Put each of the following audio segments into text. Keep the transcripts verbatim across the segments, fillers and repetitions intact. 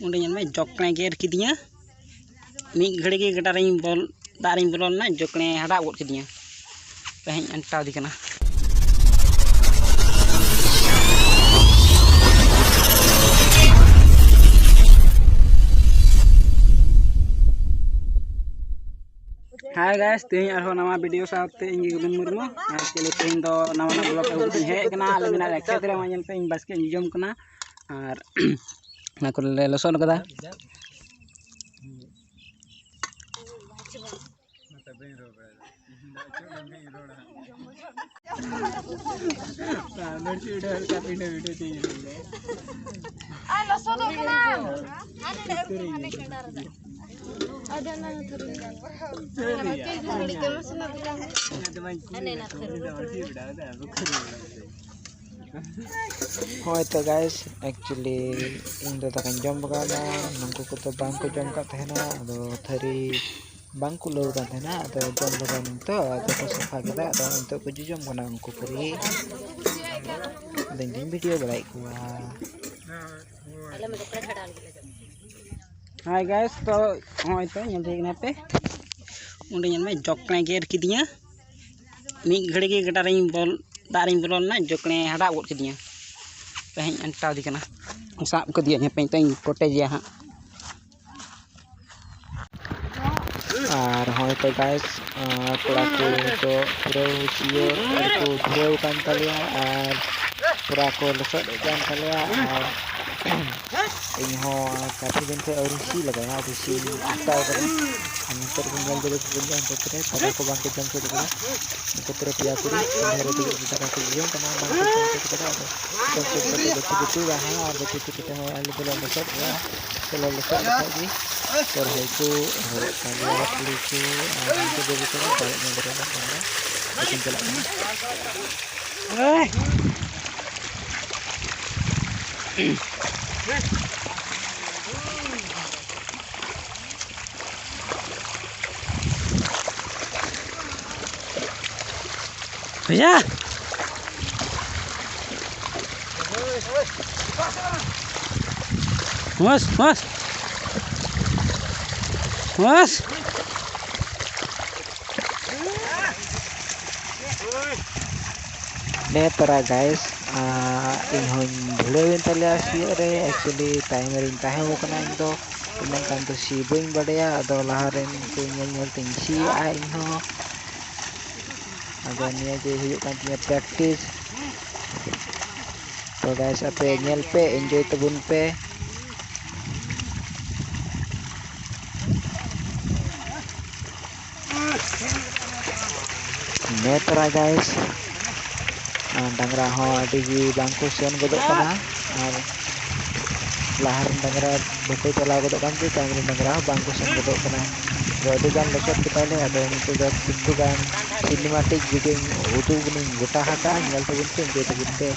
ᱚᱸᱰᱮ ᱧᱮᱞ ᱢᱮ, ᱡᱚᱠᱲᱮ ᱜᱮᱨ ᱠᱤᱫᱤᱧᱟ᱾ ᱢᱤᱫ ᱜᱷᱟᱹᱲᱤ ᱜᱮ ᱜᱟᱰᱟ ᱨᱤᱧ ᱵᱚᱞ, ᱫᱟᱜ ᱨᱤᱧ ᱵᱚᱞᱚ ᱞᱮᱱᱟ, ᱡᱚᱠᱲᱮ ᱦᱟᱰᱟᱜ ᱜᱚᱫ ᱠᱤᱫᱤᱧᱟ᱾ ᱛᱮᱦᱮᱧ ᱟᱱᱴᱟᱣ ᱫᱤ ᱠᱟᱱᱟ᱾ Hi guys, ᱛᱮᱦᱮᱧ ᱟᱨᱦᱚᱸ ᱱᱟᱣᱟ video ᱥᱟᱶᱛᱮ ᱤᱧ ᱜᱮ ᱜᱳᱵᱤᱱ ᱢᱩᱨᱢᱩ᱾ ᱟᱨ ᱪᱮᱫ ᱛᱮᱦᱮᱧ ᱫᱚ ᱱᱟᱣᱟ ᱱᱟᱣᱟ vlog ᱟᱹᱜᱩ ᱠᱟᱛᱮᱧ ᱦᱮᱡ ᱟᱠᱟᱱᱟ᱾ ᱟᱞᱮ ᱢᱮᱱᱟᱜ ᱞᱮᱭᱟ ᱠᱷᱮᱛ ᱨᱮ, ᱢᱟ ᱧᱮᱞ ᱯᱮ, ᱤᱧ ᱵᱟᱥᱠᱮ ᱤᱧ ᱡᱚᱡᱚᱢ ᱠᱟᱱᱟ᱾ ᱟᱨ ᱚᱱᱟ ᱠᱚᱨᱮ ᱞᱮ ᱞᱚᱥᱚᱫ ᱠᱟᱫᱟ᱾ ᱟᱨ ᱞᱚᱥᱚᱫᱚᱜ ᱠᱟᱱᱟ᱾ ᱟᱫᱚ ᱚᱱᱟ ᱛᱷᱩᱨᱤ᱾ ᱦᱳᱭ ᱛᱚ guys, actually ᱤᱧ ᱫᱚ ᱫᱟᱠᱟᱧ ᱡᱚᱢ ᱵᱷᱟᱜᱟᱣᱱᱟ, ᱱᱩᱠᱩ ᱠᱚᱫᱚ ᱵᱟᱝ ᱠᱚ ᱡᱚᱢ ᱠᱟᱜ ᱛᱟᱦᱮᱱᱟ, ᱟᱫᱚ ᱛᱷᱟᱹᱨᱤ ᱵᱟᱝ ᱠᱩᱞᱟᱹᱣ ᱠᱟᱱ ᱛᱟᱦᱮᱱᱟ, ᱟᱫᱚ ᱡᱚᱢ ᱵᱷᱟᱜᱟᱣ ᱱᱟᱹᱧ ᱛᱚ, ᱟᱫᱚ ᱠᱚ ᱥᱟᱯᱷᱟ ᱠᱮᱫᱟ, ᱟᱫᱚ ᱱᱤᱛᱚᱜ ᱠᱚ ᱡᱚᱡᱚᱢ ᱠᱟᱱᱟ ᱩᱱᱠᱩ ᱯᱩᱨᱤ᱾ ᱟᱫᱚ ᱤᱧ ᱫᱚᱧ video ᱵᱟᱲᱟᱭᱮᱫ ᱠᱚᱣᱟ᱾ Hi guys, ᱛᱚ ᱦᱚᱸᱜᱼᱚᱭ ᱛᱚ ᱧᱮᱞ ᱴᱷᱤᱠ ᱠᱟᱱᱟ ᱯᱮ, ᱚᱸᱰᱮ ᱧᱮᱞ ᱢᱮ, ᱡᱚᱠᱲᱮ ᱜᱮᱨ ᱠᱤᱫᱤᱧᱟ᱾ ᱢᱤᱫ ᱜᱷᱟᱹᱲᱤ ᱜᱮ ᱜᱟᱰᱟ ᱨᱤᱧ ᱵᱚᱞ, ᱫᱟᱜ ᱨᱤᱧ ᱵᱚᱞᱚ ᱞᱮᱱᱟ, ᱡᱚᱠᱲᱮ ᱦᱟᱰᱟᱜ ᱜᱚᱫ ᱠᱤᱫᱤᱧᱟ᱾ ᱛᱮᱦᱮᱧ ᱟᱱᱴᱟᱣ ᱫᱤ ᱠᱟᱱᱟ, ᱥᱟᱵ ᱠᱟᱫᱮᱭᱟᱹᱧ, ᱦᱟᱯᱮᱧ ᱛᱚᱧ ᱠᱚᱴᱮᱡᱮᱭᱟ ᱦᱟᱸᱜ᱾ ᱟᱨ ᱦᱚᱸᱜᱼᱚᱭ ᱛᱚ guys, ᱟᱨ ᱠᱚᱲᱟ ᱠᱚ ᱱᱤᱛᱚᱜ ᱯᱩᱨᱟᱹ ᱥᱤᱭᱳᱜ ᱨᱮᱠᱚ ᱫᱷᱩᱨᱟᱹᱣ ᱟᱠᱟᱱ ᱛᱟᱞᱮᱭᱟ ᱟᱨ ᱯᱩᱨᱟ ᱠᱚ ᱞᱚᱥᱚᱫ ᱮᱫ ᱠᱟᱱ ᱛᱟᱞᱮᱭᱟ᱾ ᱟᱨ ᱤᱧ ᱦᱚᱸ ᱠᱟᱹᱴᱤᱡ ᱫᱤᱱ ᱠᱷᱚᱱ ᱟᱹᱣᱨᱤ ᱥᱤ ᱞᱟᱜᱟᱭᱟ, ᱟᱫᱚ ᱥᱤ ᱟᱠᱟᱣ ᱠᱟᱹᱫᱟᱹᱧ᱾ ᱟᱨ ᱱᱤᱛᱚᱜ ᱵᱚᱱ ᱧᱮᱞ ᱫᱟᱲᱮ ᱠᱚ ᱠᱟᱱ ᱜᱮᱭᱟ, ᱦᱟᱱᱛᱮ ᱨᱮ ᱫᱟᱠᱟ ᱠᱚ ᱵᱟᱝ ᱠᱚ ᱡᱚᱢ ᱥᱟᱹᱛ ᱠᱟᱫᱟ᱾ ᱩᱱᱠᱩ ᱯᱩᱨᱟᱹ ᱯᱮᱭᱟ ᱠᱩᱲᱤ ᱫᱷᱟᱨᱮ ᱫᱩᱲᱩᱵ ᱫᱟᱠᱟ ᱠᱚ ᱡᱚᱢ ᱠᱟᱱᱟ, ᱵᱟᱝ ᱠᱚ ᱡᱚᱢ ᱥᱟᱹᱛ ᱠᱟᱫᱟ᱾ ᱟᱫᱚ ᱡᱚᱢ ᱥᱟᱹᱛ ᱠᱟᱛᱮ ᱜᱟᱛᱮ ᱠᱚ ᱛᱩᱫᱟ ᱦᱟᱸᱜ, ᱟᱨ ᱜᱟᱛᱮ ᱠᱚ ᱛᱮ ᱦᱚᱸ ᱟᱞᱮ ᱫᱚᱞᱮ ᱞᱚᱥᱚᱫ ᱮᱫᱟ᱾ ᱛᱚᱞᱟ ᱞᱚᱥᱚᱫ ᱞᱮᱠᱷᱟᱡ ᱜᱮ ᱥᱚᱨᱦᱟᱭ ᱠᱚ ᱮᱦᱚᱵᱚᱜ ᱠᱟᱱ ᱜᱮᱭᱟ, ᱠᱩᱲᱤ ᱠᱚ ᱟᱨ ᱩᱱᱠᱩ ᱵᱟᱹᱵᱩ ᱠᱚ ᱵᱟᱹᱲᱤᱡ ᱧᱚᱜ ᱨᱮ ᱵᱟᱹᱠᱤᱱ ᱪᱟᱞᱟᱜ ᱠᱟᱱᱟ᱾ ᱵᱷᱮᱡᱟ᱾ ᱢᱚᱥ, ᱢᱚᱥ᱾ ᱢᱚᱥ᱾ ᱱᱮ ᱛᱟᱨᱟ guys, ᱟᱨ ᱤᱧ ᱦᱚᱸᱧ ᱵᱷᱤᱲᱟᱹᱣ ᱮᱱ ᱛᱟᱞᱮᱭᱟ ᱥᱤᱭᱳᱜ ᱨᱮ᱾ Actually time ᱨᱤᱧ ᱛᱟᱦᱮᱸ ᱠᱟᱱᱟ ᱤᱧ ᱫᱚ, ᱩᱱᱟᱹᱜ ᱜᱟᱱ ᱫᱚ ᱥᱤ ᱵᱟᱹᱧ ᱵᱟᱰᱟᱭᱟ᱾ ᱟᱫᱚ ᱞᱟᱦᱟ ᱨᱮᱱ ᱠᱚ ᱧᱮᱞ ᱧᱮᱞ ᱛᱤᱧ ᱥᱤᱭᱮᱜᱼᱟ ᱤᱧ ᱦᱚᱸ᱾ ᱟᱫᱚ ᱱᱤᱭᱟᱹ ᱜᱮ ᱦᱩᱭᱩᱜ ᱠᱟᱱ ᱛᱤᱧᱟᱹ practice᱾ ᱛᱚ guys, ᱟᱯᱮ ᱧᱮᱞ ᱯᱮ, enjoy ᱛᱟᱵᱚᱱ ᱯᱮ᱾ ᱱᱮ ᱛᱟᱨᱟ guys, ᱟᱨ ᱰᱟᱝᱨᱟ ᱦᱚᱸ ᱟᱹᱰᱤ ᱜᱮ ᱵᱟᱝ ᱠᱚ ᱥᱮᱱ ᱜᱚᱫᱚᱜ ᱠᱟᱱᱟ᱾ ᱟᱨ ᱞᱟᱦᱟ ᱨᱮᱱ ᱰᱟᱝᱨᱟ ᱵᱟᱠᱚ ᱪᱟᱞᱟᱣ ᱜᱚᱫᱚᱜ ᱠᱟᱱ ᱛᱮ ᱛᱟᱭᱚᱢ ᱨᱮᱱ ᱰᱟᱝᱨᱟ ᱦᱚᱸ ᱵᱟᱝ ᱠᱚ ᱥᱮᱱ ᱜᱚᱫᱚᱜ ᱠᱟᱱᱟ᱾ ᱟᱫᱚ ᱟᱹᱰᱤ ᱜᱟᱱ ᱞᱚᱥᱚᱫ ᱠᱮᱫᱟᱞᱮ᱾ ᱟᱫᱚ ᱱᱤᱛᱚᱜ ᱫᱚ ᱠᱤᱪᱷᱩ ᱜᱟᱱ cinematic video ᱩᱫᱩᱜ ᱵᱚᱱᱤᱧ ᱜᱚᱴᱟ ᱟᱠᱟᱫᱼᱟ, ᱧᱮᱞ ᱛᱟᱵᱚᱱ ᱯᱮ, enjoy ᱛᱟᱵᱚᱱ ᱯᱮ᱾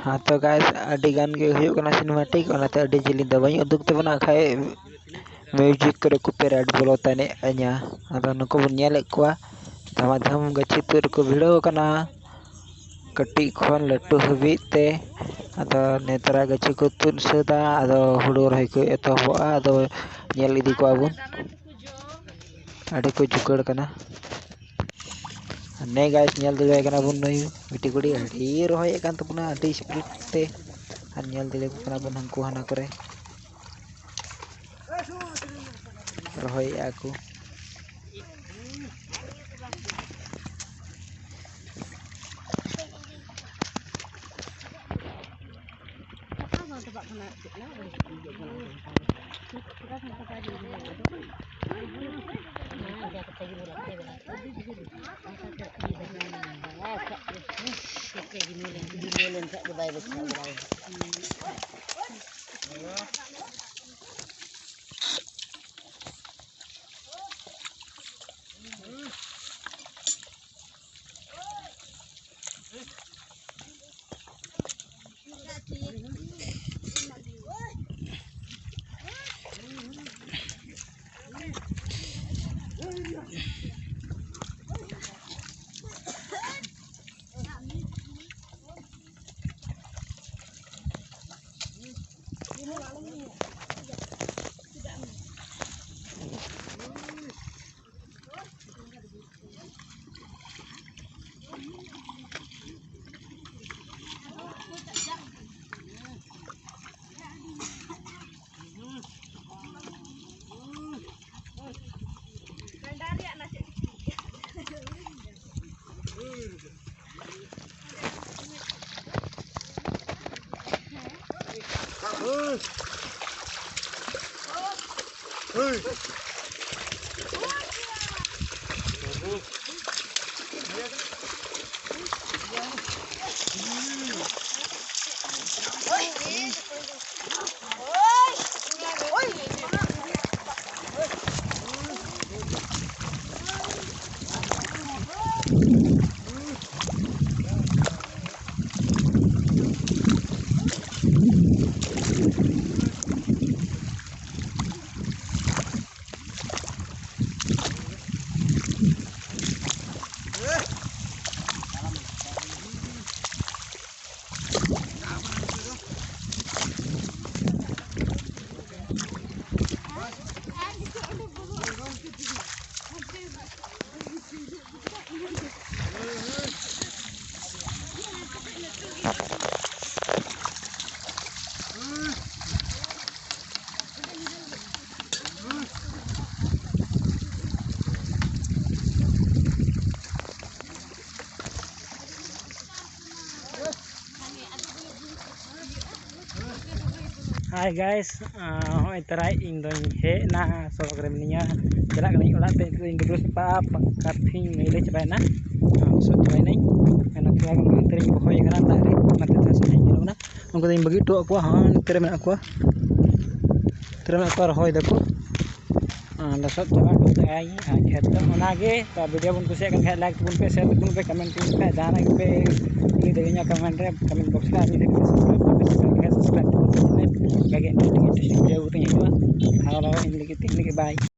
ᱦᱮᱸ ᱛᱚ guys, ᱟᱹᱰᱤ ᱜᱟᱱ ᱜᱮ ᱦᱩᱭᱩᱜ ᱠᱟᱱᱟ cinematic, ᱚᱱᱟᱛᱮ ᱟᱹᱰᱤ ᱡᱤᱞᱤᱧ ᱫᱚ ᱵᱟᱹᱧ ᱩᱫᱩᱜ ᱛᱟᱵᱚᱱᱟ, ᱠᱷᱟᱡ music ᱠᱚᱨᱮ copyright ᱵᱚᱞᱚ ᱛᱟᱱᱮᱡ ᱟᱹᱧᱟ᱾ ᱟᱫᱚ ᱱᱩᱠᱩ ᱵᱚᱱ ᱧᱮᱞᱮᱫ ᱠᱚᱣᱟ, ᱫᱷᱟᱢᱟ ᱫᱷᱟᱢ ᱜᱟᱹᱪᱷᱤ ᱛᱩᱫ ᱨᱮᱠᱚ ᱵᱷᱤᱲᱟᱹᱣ ᱟᱠᱟᱱᱟ, ᱠᱟᱹᱴᱤᱡ ᱠᱷᱚᱱ ᱞᱟᱹᱴᱩ ᱦᱟᱹᱵᱤᱡ ᱛᱮ᱾ ᱟᱫᱚ ᱱᱮᱛᱟᱨᱟᱜ ᱜᱟᱹᱪᱷᱤ ᱠᱚ ᱛᱩᱫ ᱥᱟᱹᱛᱟ, ᱟᱫᱚ ᱦᱩᱲᱩ ᱨᱚᱦᱚᱭ ᱠᱚ ᱮᱛᱚᱦᱚᱵᱚᱜᱼᱟ᱾ ᱟᱫᱚ ᱧᱮᱞ ᱤᱫᱤ ᱠᱚᱣᱟ ᱵᱚᱱ, ᱟᱹᱰᱤ ᱠᱚ ᱡᱩᱠᱟᱹᱲ ᱠᱟᱱᱟ᱾ ᱱᱮ guys, ᱧᱮᱞ ᱫᱟᱲᱮᱭᱟᱭ ᱠᱟᱱᱟ ᱵᱚᱱ, ᱱᱩᱭ ᱢᱤᱫᱴᱤᱡ ᱠᱩᱲᱤ ᱟᱹᱰᱤ ᱨᱚᱦᱚᱭᱮᱫ ᱠᱟᱱ ᱛᱟᱵᱚᱱᱟ, ᱟᱹᱰᱤ speed ᱛᱮ᱾ ᱟᱨ ᱧᱮᱞ ᱫᱟᱲᱮᱭᱟᱠᱚ ᱠᱟᱱᱟ ᱵᱚᱱ ᱦᱟᱱᱠᱩ ᱦᱟᱱᱟ ᱠᱚᱨᱮ ᱨᱚᱦᱚᱭᱮᱫᱼᱟ ᱠᱚ᱾ Hi guys, ᱱᱚᱜᱼᱚᱭ ᱛᱟᱨᱟᱭ ᱤᱧ ᱫᱚᱧ ᱦᱮᱡ ᱮᱱᱟ, ᱥᱚᱲᱚᱠ ᱨᱮ ᱢᱤᱱᱟᱹᱧᱟ, ᱪᱟᱞᱟᱜ ᱠᱟᱹᱱᱟᱹᱧ ᱚᱲᱟᱜ ᱛᱮ᱾ ᱱᱤᱛᱚᱜ ᱫᱚᱧ ᱰᱟᱹᱵᱽᱨᱟᱹ ᱥᱟᱯᱷᱟ ᱯᱟᱠᱟ ᱛᱮᱧ ᱢᱟᱹᱭᱞᱟᱹ ᱪᱟᱵᱟᱭᱮᱱᱟ᱾ ᱞᱚᱥᱚᱫ ᱪᱟᱵᱟᱭᱮᱱᱟᱹᱧ᱾ ᱚᱱᱟ ᱛᱷᱚᱲᱟ ᱜᱟᱱ ᱦᱟᱱᱛᱮ ᱨᱤᱧ ᱨᱚᱦᱚᱭ ᱠᱟᱱᱟ ᱫᱟᱜ ᱨᱮ, ᱚᱱᱟᱛᱮ ᱛᱷᱚᱲᱟ ᱥᱟᱺᱜᱤᱧ ᱧᱮᱞᱚᱜ ᱠᱟᱱᱟ᱾ ᱩᱱᱠᱩ ᱫᱚᱧ ᱵᱟᱹᱜᱤ ᱦᱚᱴᱚ ᱟᱠᱚᱣᱟ, ᱦᱚᱸ ᱱᱚᱛᱮ ᱨᱮ ᱢᱮᱱᱟᱜ ᱠᱚᱣᱟ, ᱱᱚᱛᱮ ᱨᱮ ᱢᱮᱱᱟᱜ ᱠᱚᱣᱟ, ᱨᱚᱦᱚᱭ ᱫᱟᱠᱚ᱾ ᱟᱨ ᱞᱚᱥᱚᱫ ᱪᱟᱵᱟ ᱠᱟᱛᱮ ᱟᱭ ᱟᱨ ᱠᱷᱮᱛ ᱫᱚ ᱚᱱᱟᱜᱮ᱾ ᱛᱚ ᱵᱷᱤᱰᱤᱭᱳ ᱵᱚᱱ ᱠᱩᱥᱤᱭᱟᱜ ᱠᱟᱱ ᱠᱷᱟᱡ ᱞᱟᱭᱤᱠ ᱛᱟᱵᱚᱱ ᱯᱮ, ᱥᱮᱭᱟᱨ ᱛᱟᱵᱚᱱ ᱯᱮ, ᱠᱚᱢᱮᱱᱴ ᱛᱟᱵᱚᱱ ᱯᱮ, ᱡᱟᱦᱟᱱᱟᱜ ᱜᱮᱯᱮ ᱠᱩᱞᱤ ᱫᱟᱲᱮᱭᱟᱹᱧᱟ ᱠᱚᱢᱮᱱᱴ ᱨᱮ, ᱠᱚᱢᱮᱱᱴ ᱵᱚᱠᱥ ᱨᱮ᱾ ᱟᱨ ᱡᱩᱫᱤ ᱯᱮ ᱥᱟᱵᱥᱠᱨᱟᱭᱤᱵ ᱵᱟᱯᱮ ᱥᱟᱵᱥᱠᱨᱟᱭᱤᱵ ᱠᱷᱟᱡ ᱥᱟᱵᱥᱠᱨᱟᱭᱤᱵ ᱛᱟᱵᱚᱱ ᱯᱮ, ᱚᱱᱠᱟᱜᱮ ᱤᱱᱴᱟᱨᱮᱥᱴᱤᱝ ᱤᱱᱴᱟᱨᱮᱥᱴᱤᱝ ᱵᱷᱤᱰᱤᱭᱳ ᱠᱚ ᱤᱧ ᱦᱤᱡᱩᱜᱼᱟ᱾ ᱟᱨ ᱤᱧ ᱞᱟᱹᱜᱤᱫ ᱛᱮ ᱤᱱᱟᱹᱜᱮ, ᱵᱟᱭ᱾